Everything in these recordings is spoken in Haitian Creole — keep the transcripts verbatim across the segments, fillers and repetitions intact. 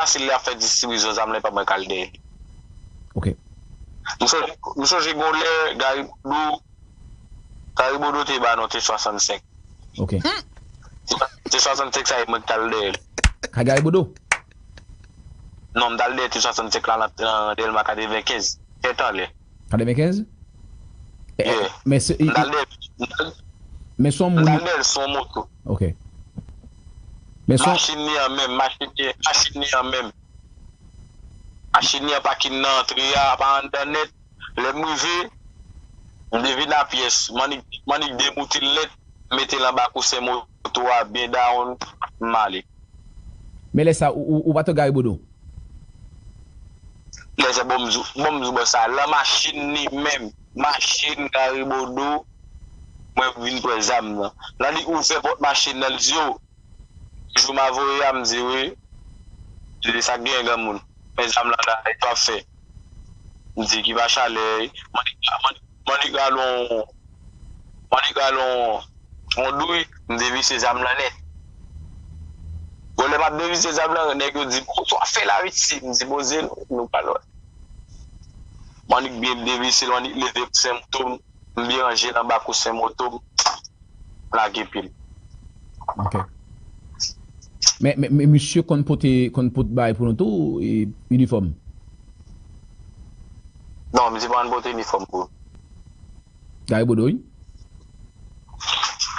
fasil lè y ap fè distribisyon zam la, e pa mwen k al dèyè. Ok. M sonje, m sonje gen yon lè Gary Bodeau, Gary Bodeau te ba nou T swasannsenk. Ok. T swasannsenk sa, e mwen ki t al dèyè l. Kay Gary Bodeau? Non, m t al dèyè T swasannsenk la nan, nan Dèlma katrevenkenz. Sèt an lè. Katrevenkenz? Yeah. Men se. M t al dèyè, m t al Men se yon m t moun. Al dèyè l sou yon moto. Ok. Men se yon. Machin li an menm, machin li, machin li an menm. Machin li an pakin nan antre a, pa anndan nèt. Lè m rive, m te vin a pyès. M annik, m annik demouti l nèt, m mete l anba kousen moto a, byen dawonn, m ale. Men lè sa, ou, ou, ou pa t wè Gary Bodeau? Lè sa, bon, m di w, bon, m di w, bò sa, lan machin li menm, machin Gary Bodeau, mwen vin pran zam nan. Lan li ouvè pòt machin nan, li di, yo, jou m a voye a, m di, wi. Li di, sa k gen, granmoun? Men zam lan la, e sa w ap fè? M di, ki pa chalè, m annik, m annik, m annik rale yon, m annik rale yon, yon douy, m devise zam lan nèt. Bon, lè m ap devise zam lan, nèg yo di, bon, sa w ap fè la, Ritzy? M di, poze nou, nou pral wè. M annik byen devise l, m annik leve kousen moto m, m byen ranje l anba kousen moto m, lage pye m. Ok. Men, men, men misye konn pote, konn pote bagay pou nou tou, e, inifòm? Non, misye pa konn pote inifòm pou. Gary Bodeau, wi.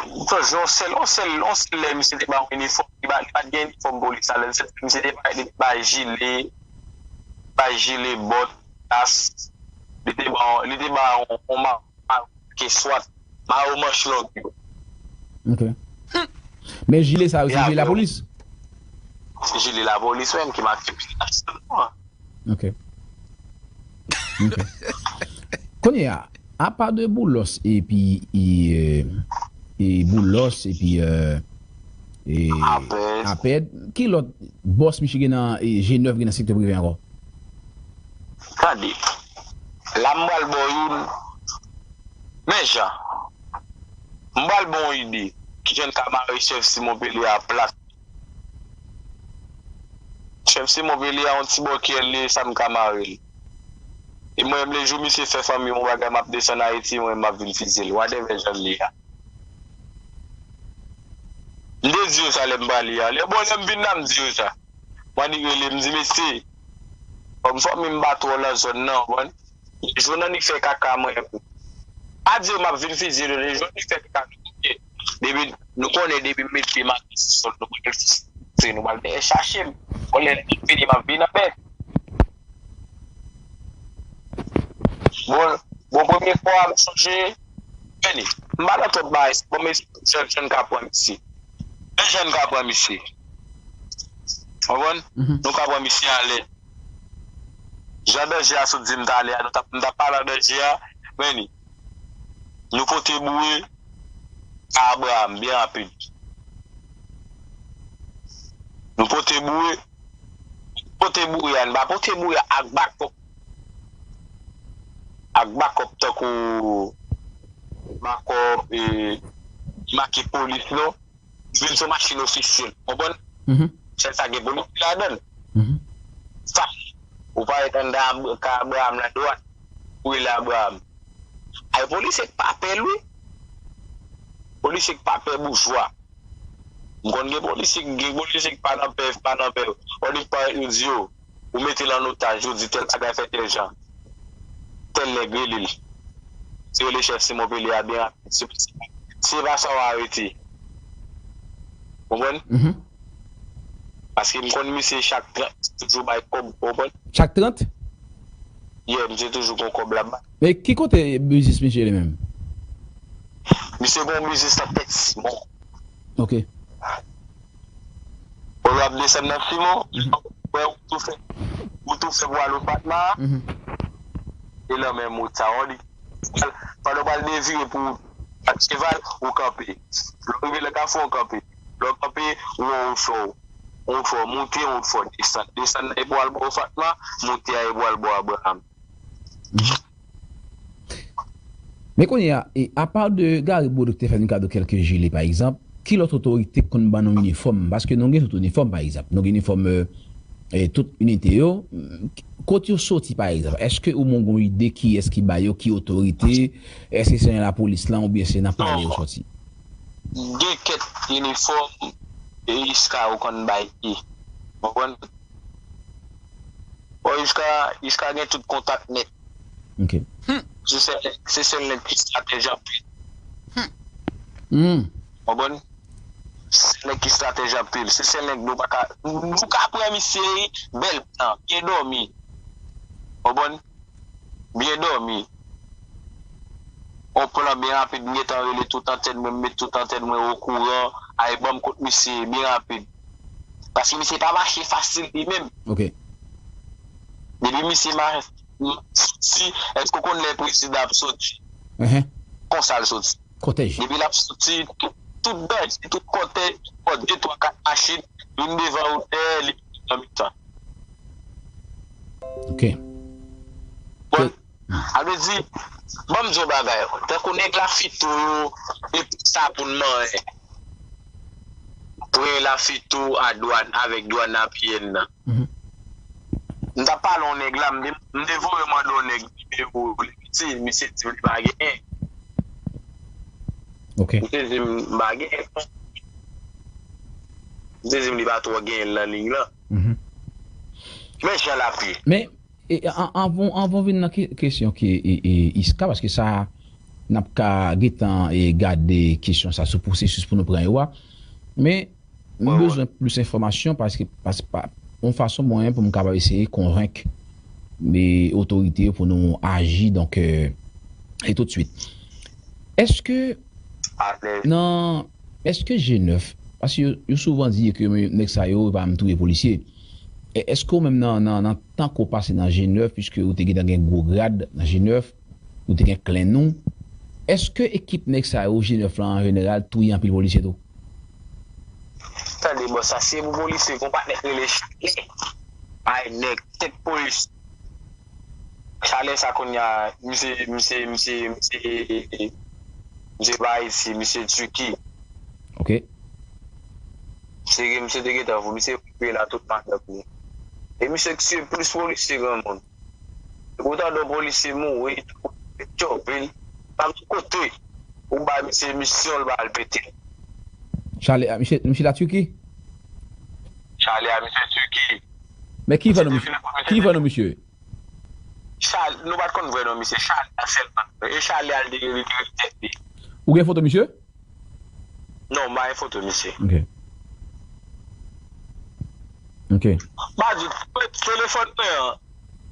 Bon, yon sèl, yon sèl, yon sèl lè misye te ba yon inifòm, li pa, li pa t gen inifòm polis la, lè misye, misye te ba, li te ba jile, ba jile, bòt, kas, li te ba, li te ba yon, yon ma, ma, ke swat, mayo manch long yo. Ok. Men jile sa yo, se jile lapolis? Se jile lapolis menm ki make pil la sèlman. Ok. Ok. Kounye a, apa de Boulos epi, e, e, e Boulos epi, e, e, Apèd. Apèd, ki lòt bòs misye gen nan, e, G nèf gen nan sektè prive ankò? Tande, la m pral ba w youn. Men jan, m pral ba w yon ide. Kijan n ka mare chèf Simon Pele a plat. Chèf Simon Pele a yon ti bòkyè l ye, sa m ka mare l. E mwen menm, lejou misye fè fanmi m yon bagay, m ap desann Ayiti, mwen menm m ap vin fizye l. Whatever jan l ye a. M te di yo sa lè m pale a. Lè, bon, lè m vin la, m di yo sa. Mwen annik rele, m di, mesye, kòm fanmi m pa twò lan zòn nan, w konprann? Jou n annik fè kaka mwen. Pa di yo m ap vin fizye yo, lè jou n annik fè kaka nou kote. Depi, nou konnen depi m met pye m atè sou sòl, nou pral fizye, nou pral vin chache m. Bon, lè n vini, m ap vin anmède. Bon, bon, premye fwa, m sonje, vini. M pa nan twòp bagay, bon, men jèn, jèn ka pran misye. Men jèn ka pran misye. Konprann? Nou ka pran misye ale. Jan danje a sot di m talè a, nou t ap, m t ap pale an danje a, men ni. Nou pote boure a Abraham, byen rapid. Nou pote boure, pote boure a, nou pa pote boure a ak bakòp. Ak bakòp tankou bakòp, e, make polis, non. Vin sou machin ofisyèl. Konprann? Chèf sa gen polis ladan l. Sa, ou parèt anndan Ab- ka Abraham la dwat, ou rele Abraham. Ay, polisye k pa pè l, wi. Polisye k pa pè boujwa. M konn gen polisye, gen polisye k pa nan pè, pa nan pè. Ou di parèt, yo di yo, ou mete l an otaj, yo di tèl bagay fè tèl jan. Tèl nèg rele l. Se rele chèf Simon Pele a byen rapid. Se, se pa sa w arete. Konprann? Paske m konn misye chak trant, toujou bay kòb, konprann? Chak trant? Yeah, misye toujou gon kòb la bay. Men ki kote biznis misye li menm? Misye gon biznis nan tèt Simon. Ok. Ou ap desann nan Simon, wè ou tou fè, ou tou fè pou al Opatma, e nan menm wout sa, ou di, pandan w pral devire pou al Cheval, ou kanpe. Lè w rive nan kafou, ou kanpe. Lè w kanpe, ou wè yon wout fò, yon wout fò monte, yon wout fò desann. Desann nan e pou al bò Opatma, monte a e pou al bò Abraham. Men kounye a, e, apa de Gary Bodeau ki te fè nou kado kèlke jile, pa egzanp, ki lòt otorite k konn ban nou inifòm? Paske nou gen tout inifòm, pa egzanp. Nou gen inifòm, e, e, tout inite yo, kote yo soti, pa egzanp? Èske ou menm gon ide kiyès ki ba yo, ki otorite? Èske se nan lapolis lan oubyen se nan palè yo soti? Gen kèk inifòm e Iska yo konn bay ki. Konprann? Bon, Iska, Iska gen tout kontak nèt. Ok. Se sèl, se sèl nèg ki stratèj anpil. Hmm. Konprann? Se nèg ki stratèj anpil. Se sèl nèg nou pa ka, nou ka pran misye wi, bèl plan, byen dòmi. Konprann? Byen dòmi. On plan byen rapid, m gentan rele tout antèn mwen, m met tout antèn mwen okouran, ay ban m kont misye, byen rapid. Paske misye pa mache fasil li menm. Ok. Depi misye ma, soti, èske w konn lè prezidan ap soti? Ehe. Konsa l soti. Kòtèj. Depi l ap soti, tout, tout danje, tout kòtèj, pran de, twa, kat machin, youn devan, youn dèyè, li nan mitan. Ok. Bon, sa vle di, ban m di yon bagay, tankou nèg Lafito yo, e sa pou n manyen. Pran Lafito a dwàn, avèk dwàn Apiyèn nan. Mhm. M t ap pale yon nèg la, m te, m te voye mande yon nèg nimewo li, misye, misye di m li pa genyen. Ok. Misye di m m pa genyen. Misye di m li pa twò genyen l nan liy lan. Mhm. Men jan l ap ye. Men, e, an- anvan, anvan vin nan ke- kesyon ki e, e, Iska, paske sa, n ap ka gentan e, gade kesyon sa sou pwosesis pou nou pran yo a. Men, m Wi, wi. bezwen plis enfòmasyon paske, paske pa, yon fason mwen pou m kapab eseye konvenk e, otorite yo pou nou aji, donk, e, e tout swit. Èske Alèz. nan, èske G nèf, paske yo, yo souvan di ke nèg sa yo pa menm touye polisye. E èske ou menm nan, nan, nan tan ke w pase nan G nèf, piske ou te gentan gen gwo grad nan G nèf, ou te gen klenn ou, èske ekip nèg sa yo, G nèf lan an jeneral, touye anpil polisye tou? Tande, bòs, sa se pou polisye, gon patnè k rele Chalè. Ay, nèg, tèt polis. Chalè sa kounye a, misye, misye, misye, misye, misye pa Ayiti, misye Tiki. Ok. Misye, misye te gentan fou, misye rive la tout madanm li. E misye k tiye plis polisye granmoun. Ou tande yon polisye mouri, tchòpil, pa gen kote ou bay misye misyon, l ba al pete. Chalè a, misye, misye la Tiki? Chalè a, misye Tiki. Men ki vrè non misye? Ki vrè non misye? Chal, nou pa t konn vrè non misye, Chalè a sèlman. E Chalè a, l te, li te rete tèt li. Ou gen foto misye? Non, m pa gen foto misye. Ok. Ok. M pa di, telefòn mwen an,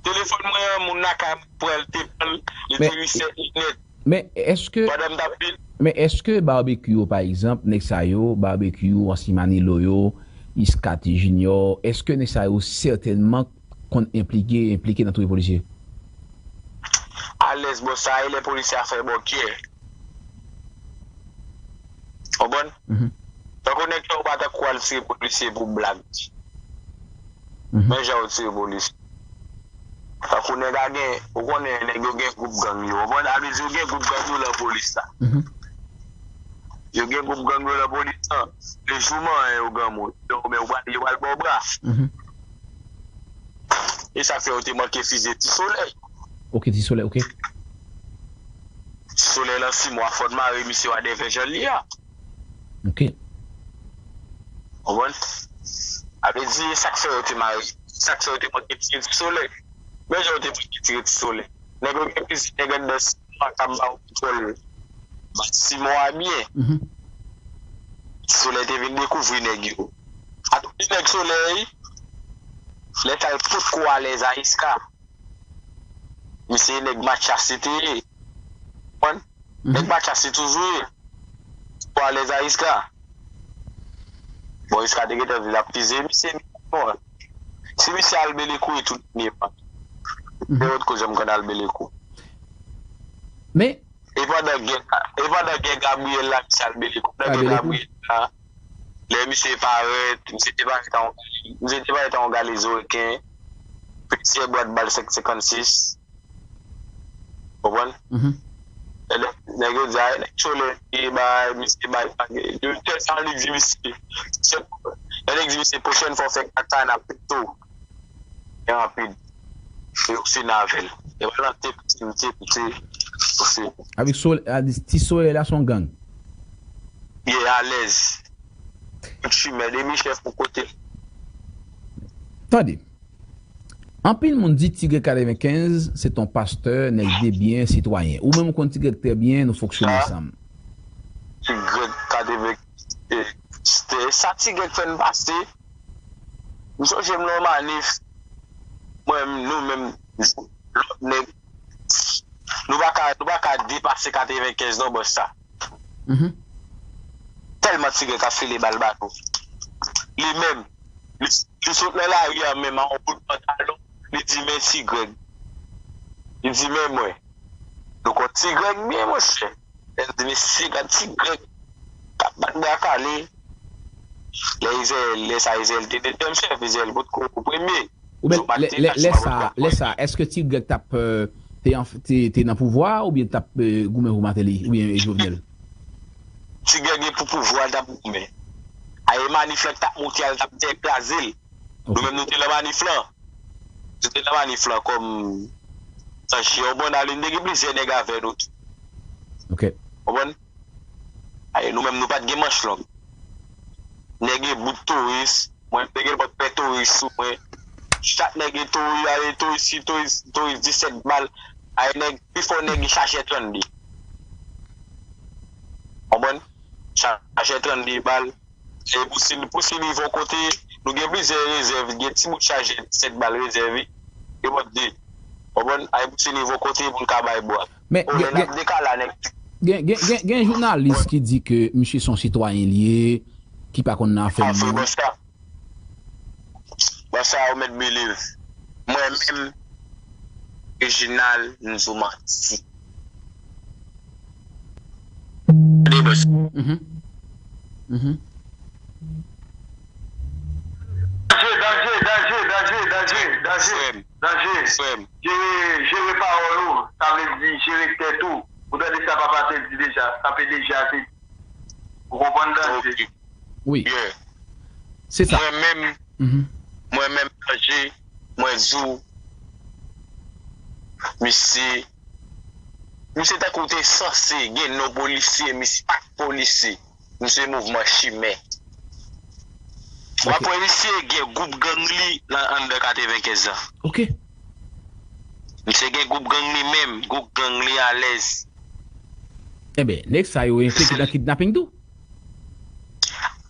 telefòn mwen an, moun lakay mwen pran l, te pran l, li te Men- resèt li nèt. Men èske, Pandan m t ap vin, men èske Barbecue yo, pa egzanp, nèg sa yo, Barbecue, Ansy Manilo yo, Iska T Junior, èske nèg sa yo sètènman konn enplike, enplike nan touye polisye? Alèz, bòs, sa e lè polisye a fè bòkyè. Konprann? Mhm. Tankou nèg yo pa tankou al tire polisye pou blag. Mhm. Men jan yo tire polisye. Tankou nèg a gen, ou konnen nèg yo gen gwoup gang yo. Konprann? Sa vle di yo gen gwoup gang yo nan polis la. Mhm. Yo gen gwoup gang yo nan polis la. Le jou manyen yo granmoun, yo men yo pral, yo pral ba w bra. Mhm. E sa k fè yo te manke fize Ti Solèy. Ok, Ti Solèy, ok. Ti Solèy lan sis mwa, fò n mare misye a dèyè jan l ye a. Ok. Konprann? Sa vle di, e sa k fè yo te mare, sa k fè yo te manke tire Ti Solèy. Men jan yo te manke tire Ti Solèy. Nèg yo gen plizyè nèg anndan sis mwa k ap ba yo kontwòl. Ba Ti Solèy byen. Mhm. Ti Solèy te vin dekouvri nèg yo. Atoupi nèg Solèy, lè sa l potko alèz a Iska. Misye nèg Matchas li te ye. Konprann? Nèg Matchas li toujou ye. Potko alèz a Iska. Bon, Iska te gentan di l ap fize misye. Bon, si misye al Belekou, e tout li pa. Mhm. Nenpòt kote m konn al Belekou. Men, E pandan gè, e pandan gè Gabriyèl la, misye al Belekou. Pandan gè Belekou? Gabriyèl la, lè misye parèt, misye te parèt an, misye te parèt an yon galezo reken, plizyè bwat bal senk senkannsis. Konprann? Mhm. Lè nèg yo di, a, nèg Solèy, e bay, misye bay, yo tèlman li di misye. Se, lè nèg di misye, pwochèn fwa w fè kaka, n ap pete w. Gen anpil. Yo se navel. E pa nan te piti, te piti. Yo se. Avèk sol, a di, ti solèy la se yon gang. Ye alèz. Tout chimè, depi chèf pou kote. Tande. Anpil moun di Ti Grèg katrevenkenz se ton pastè, nèg de byen, sitwayen. Ou menm ou konn Ti Grèg trè byen, nou fonksyone ansanm. Ti Grèg katrevenkenz, e, se sa Ti Grèg fè n pase. M sonje m nan yon manif. Mwen, nou menm, lòt nèg, nou pa ka, nou pa ka depase katrevenkenz non, bòs sa. Mhm. Tèlman Ti Grèg ap file bal bato. Li menm, li, li sot nan lari a menm a yon bout pantalon, li di, "Men Ti Grèg." Li di, "Men mwen." Nou konn Ti Grèg byen, monchè. Lè n di, "Mesye, gad Ti Grèg k ap bat bra kale." Lè Izrayèl, lè sa Izrayèl te dezyèm chèf, Izrayèl potko premye. Oubyen lè, lè, lè sa, lè sa, èske Ti Grèg t ap, euh, te, an- te, te nan pouvwa a oubyen t ap, euh, goumen pou Martelly oubyen Jovenel? Ti Grèg gen pou pouvwa, l t ap goumen. Aye manif lan k t ap monte a, l t ap kraze l. Ok. Nou menm nou te nan manif lan. Nou te nan manif lan kòm Sanchi, yon bon ale, n te gen plizyè nèg avè nou tou. Ok. Konprann? Aye, nou menm nou pa t gen manch long. Nèg gen bout touris, mwen te gen lòt pè touris sou mwen. Chak nèg gen touris, aye, touris, touris, touris disèt bal. Aye, nèg, pifò nèg gen chajè trannde. Konprann? Chajè trannde bal. E pou si, pou si rive yon kote, nou gen plizyè rezèv, gen ti bout chajè sèt bal rezèv, wi. Gen lòt de. Konprann? Ay pou si rive yon kote pou n ka bay bwa. Men o, gen, lè n gen, ap dekale a nèg gen, gen, gen, gen jounalis ki di ke misye se yon sitwayen li ye, ki pa konn nan afè moun. Bòs sa. Bòs sa, ou mèt believe. Mwen menm, Reginald, m di w manti. Tande, bòs. Mhm. Mhm. Danje, danje, danje, danje, danje, danje, danje. Frè m. Jere, jere pawòl ou, sa vle di jere tèt ou. Ou tande sa papa te di deja, sa P D G a te di. Ou konprann danje? Ok. Wi. Yeah. Se sa. Mwen menm, mhm, mwen menm danje, mwen di w, misye, misye tankou te sanse gen non polisye, misye pa t polisye. Misye mouvman chimè. W ap wè misye gen gwoup gang li nan anndan katrevenkenz lan. Ok. Misye gen gwoup gang li menm, gwoup gang li alèz. Enben, nèg sa yo enplike nan kidnaping tou?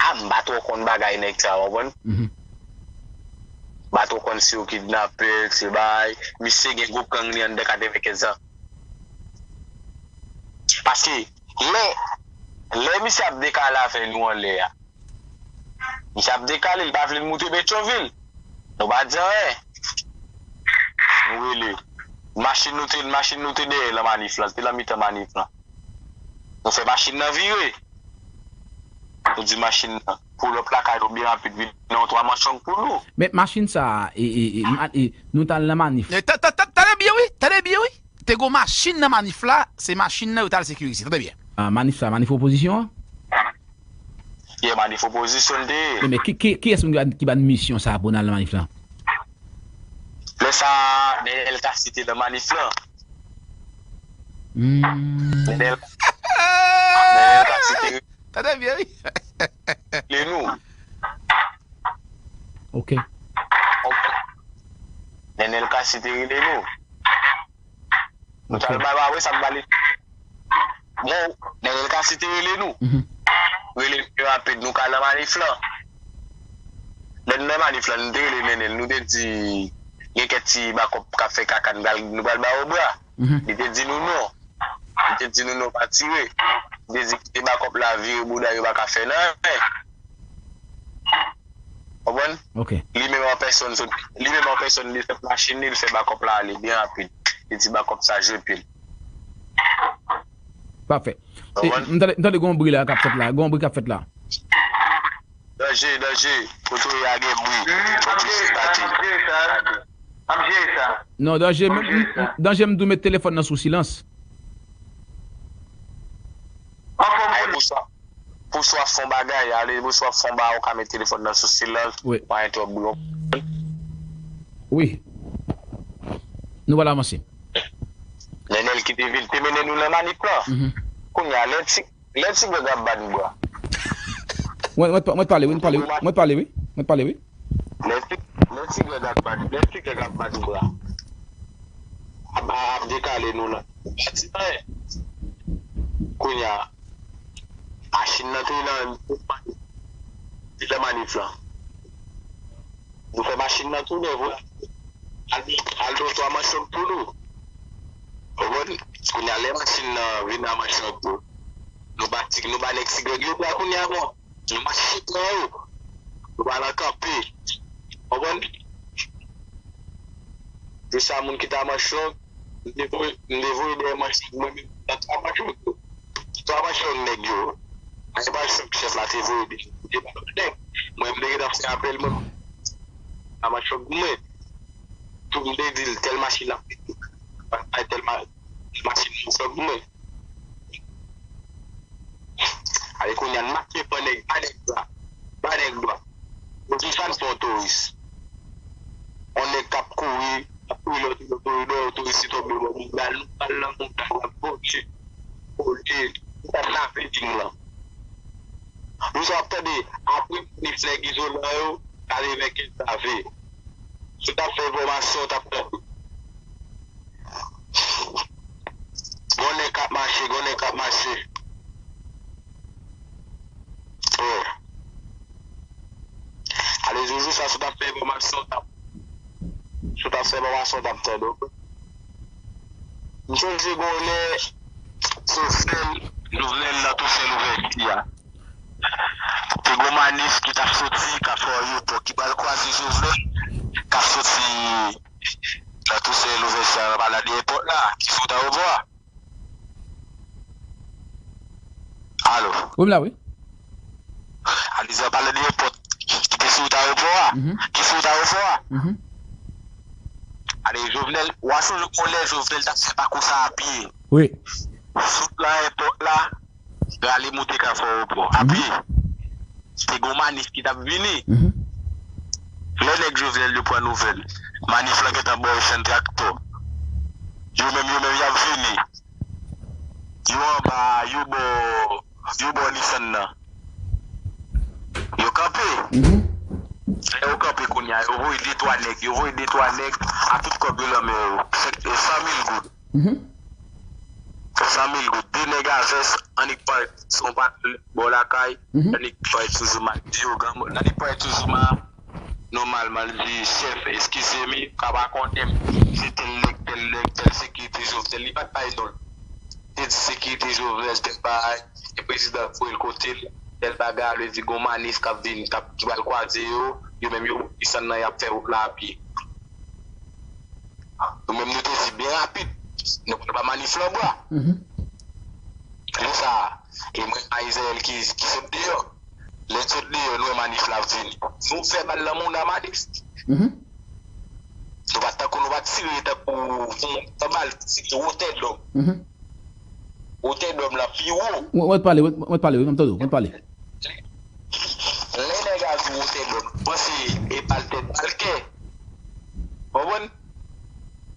A, m pa twò konn bagay nèg sa, w konprann? Mhm. M pa twò konn si yo kidnapè, si bagay. Misye gen gwoup gang li anndan katrevenkenz lan. Paske, lè, lè misye ap dekale avè nou anlè a, misye ap dekale, li pa vle n moute Petyonvil. Nou pa di anyen. Nou rele. Machin nou te, machin nou te dèyè lan manif lan, te lan mitan manif lan. Nou fè machin nan vire. Nou di machin nan, pull up lakay nou byen rapid, vin nan yon twa manch long pou nou. Men machin sa, e, e, e, ma- e, nou t al nan manif. E, ta- ta- ta- Tande byen, wi. Tande byen, wi. Te gon machin nan manif la, se machin nan yo t al sekirize. Tande byen. Ah, manif sa, manif opozisyon an? Yeah, manif opozisyon te ye. Men, men ki, ki, kiyès moun ki ba n misyon sa pou n al nan manif lan? Lè sa, Nenel Cassy te nan manif lan. Hmm. Nenel, Nenel Cassy te Tande byen, wi. Rele nou. Ok. Nenel Cassy te rele nou. Nou t al ba, ba, wè sa k bale. Bon, Nenel Cassy te rele nou. Mhm. Rele nou rapid, nou ka al nan manif lan. Lè n nan manif lan, nou te rele Nenel, nou te di, gen kèk ti bakòp k ap fè kaka, nou pral, nou pral ba yo bra. Mhm. Li te di nou non. Li te di nou non, pa tire. Li te di kite bakòp la vire bouda, yo pa ka fè n anyen. Konprann? Ok. Li menm an pèsòn sot, li menm an pèsòn li sot machin li, li fè bakòp la ale byen rapid. Li di bakòp sa jwe pye l. Pafè. E, konprann? M tande, m tande gon bri la k ap fèt la, gon bri k ap fèt la. Danje, danje, kote w ye a gen bri. Hmm, m ap jere sa, m ap jere sa. M ap jere sa. Non, danje, m ap jere sa. Danje, m di w met telefòn nan sou silans. Anfòm. Ay, bonswa. Pou swa fon bagay, ale pou swa fon ba ou ka met telefòn nan sou silans, wi, pa entwòp bri. Wi. Nou pral avanse. Nenel ki te vin, te mennen nou nan manif lan. Mhm. Kounye a, lè ti, lè ti gang ap bat bra. Mwen, mwen, mwen pale, wi, mwen pale, wi, mwen pale, wi. Mwen pale, wi. Lè ti, lè ti gang ap bat, lè ti gang ap bat bra. Ap, ap dekale nou la. Pa di anyen. Kounye a, machin nan te nan, te nan manif lan. Nou fè machin nan tounen vre. Al, al do twa manchòk pou nou. Ou konprann? Kounye a, lè machin nan vin nan manchòk pou nou ba ti, nou ba nèg ti gang yo bra kounye a, bon. Nou mache pran yo. Nou pa nan kanpe. Ou konprann? Jou sa moun ki ta manchòk, m te voye, m te voye dèyè manchòk mwen menm nan twa manchòk yo. Twa manchòk nèg yo. Ay manchòk chèf la te voye de, de nèg. Mwen m te gentan fè apèl mwen. A manchòk mwen. Tou m te di l tèl machin ap vini. Ay tèl ma-, machin manchòk mwen. Ale kounye a, n mache pran nèg, ba nèg bra, ba nèg bra. Pou ki sa n fè yon touris? Yon nèg k ap kouri, ap kouri lòt bò koridò, touris li tonbe bò montagne, nou pral nan montagne, l ap monte, monte, nou pral nan building lan. Nou sa ap tande, apre manif nèg izolan yo, katrevenkenz zave. Si w t ap fè enfòmasyon, w t ap tande. Gon nèg k ap mache, gon nèg k ap mache. Oh. Ale, jou sa, si w t ap fè enfòmasyon, w t ap, si w t ap fè enfòmasyon, w t ap tande. M sonje gon lè, Jovenel, Jovenel nan Toussaint Louverture a. Te gon manif ki t ap soti, k ap fè ayewopò, ki pral kwaze Jovenel, k ap soti nan Toussaint Louverture a, nan pale de ayewopò la, ki sou wout ayewopò a. Alo. Wi, m la, wi. Alizè pale de ayewopò ki te sou wout ayewopò a, mhm, ki sou wout ayewopò a. Mhm. Ale, Jovenel, w a sonje gon lè Jovenel t ap fè pakou sa a pye. Wi. Sot nan ayewopò la, rale monte Kafou Ayewopò, a pye. Mhm. Te gon manif ki t ap vini. Mhm. Lè nèg Jovenel yo pran nouvèl, manif lan gentan bò yo sèn traktò. Yo menm, yo menm, y ap vini. Yo anba, yo bò, yo bò Nissan nan. Yo kanpe. Mhm. Lè yo kanpe kounye a, yo voye de twa nèg, yo voye de twa nèg a tout kòb yo nan men yo. Sèk, e san mil goud. Mhm. San mil goud. De nèg a vès, annik parèt, se yon patnè bò lakay, mhm, annik parèt sou Zuma. Di yo granmoun, annik parèt sou Zuma. Nòmalman, li di, chèf, eskize m, ka pa konnen m, se tèl nèg, tèl nèg, tèl sekirite Jovenel, li pa t bay non l. Li di sekirite Jovenel, tèl bagay, e prezidan voye l kote l, tèl bagay, li di gon manif k ap vin, k ap, ki pral kwaze yo, yo menm yo, desann nan, y ap fè wout la a pye. Nou menm nou te di byen rapid, nou pral ba manif lan bra. Mhm. Jou sa a, e mwen a Izrayèl ki, ki sot deyò. Lè n sot deyò, nou wè manif la ap vini. Nou fè bal nan mouda manif. Mhm. Nou pa t tankou, nou pa t tire tankou, tankou bal, tire wotè dòm. Mhm. Wotè dòm la pi wo. Mwen, mwen pale, mwen, mwen pale, wi, mwen tande w, mwen pale. Lè nèg a di wotè dòm, panse e bal tèt bal kè. Konprann?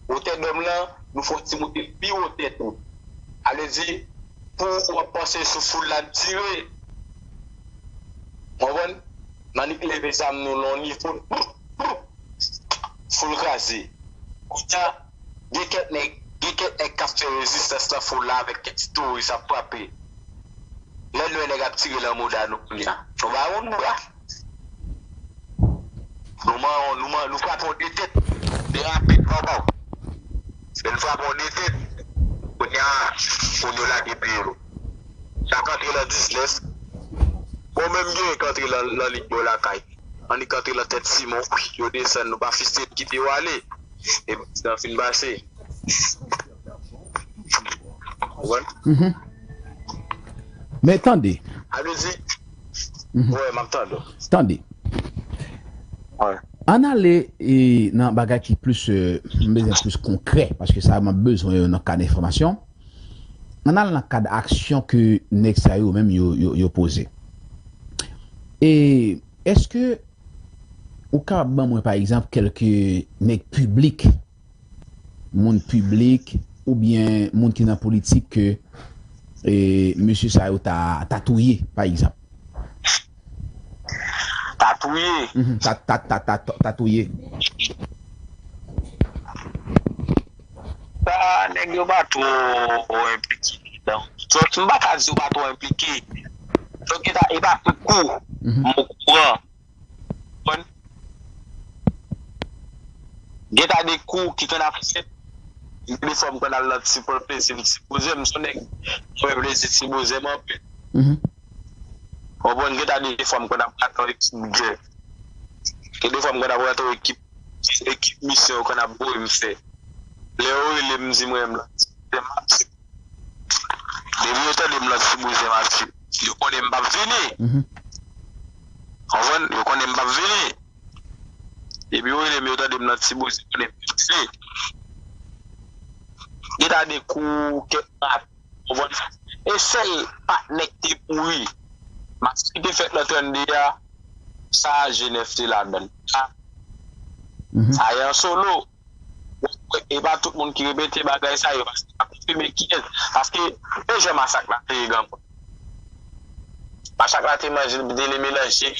Wotè dòm lan, nou fè yon ti moute l pi wo tèt ou. A vle di, pou w ap panse sou foul la tire. Konprann? N annik leve zam nou nan yon nivo, foul kraze. Kounye a, gen kèk nèg, gen kèk nèg k ap fè rezistans nan foul la avèk kèk ti touris ap frape. Lè nou wè nèg ap tire nan mouda nou kounye a, nou ba yon nou la. Nou man, nou man, nou frape yon de tèt. Byen rapid, pa w pa w. Lè n frape yon de tèt, kounye a, moun yo lage pye yo. Sa k antre nan diznèf. Bon, menm gen k antre nan, nan lig bò lakay. Annik antre nan tèt Simon, yo desann, nou pa fis tèt kite yo ale. E nan fin pase. Ou konprann? Mhm. Men tande. A vle di, mhm, wè, m ap tande w. Tande. Wè. Ann ale, e, nan bagay ki plis, e, m bezwen plis konkrè, paske sa m ap bezwen yo nan kad enfòmasyon. Ann al nan kad aksyon ke nèg sa yo menm yo, yo, yo poze. E èske ou kapab ban mwen, pa egzanp, kèlke nèg piblik, moun piblik, oubyen moun ki nan politik ke e, mesye sa yo ta, ta touye, pa egzanp? Ta touye. Mhm, ta, ta, ta, ta, ta, ta touye. Sa, nèg yo pa twò enplike ladan. Sòt, m pa ka di yo pa twò enplike. Donk, e ta, e pa tout kou Mhm. m okouran. Konprann? Gen ta de kou ki konn ap fèt. Gen de fwa m konn al nan ti pran plezi m ti boze m, m se yon nèg ki renmen plezi ti boze m anpil. Mhm. Konprann? Gen ta de fwa m konn ap rate yon ekip gè. Gen de fwa m konn ap rate yon ekip, ekip misyon yo konn ap voye m fè. Lè yo rele m, di mwen m la. Depi yo tande m nan ti boze m ap di, yo konnen m p ap vini. Mhm. Konprann? Yo konnen m p ap vini. Depi yo rele m, yo tande m nan ti boze, yo konnen m p ap vini. Gen ta de kou kèk rat. Konprann? E sèl patnè ki te mouri. Masak ki te fèt nan trannde a, sa G nèf te ladan l. Sa, Mhm. sa e an solo. E pa tout moun ki repete bagay sa yo, paske sa konfime kiyès. Paske, e jan masak la te ye granmoun. Masak la te manje, te le melanje.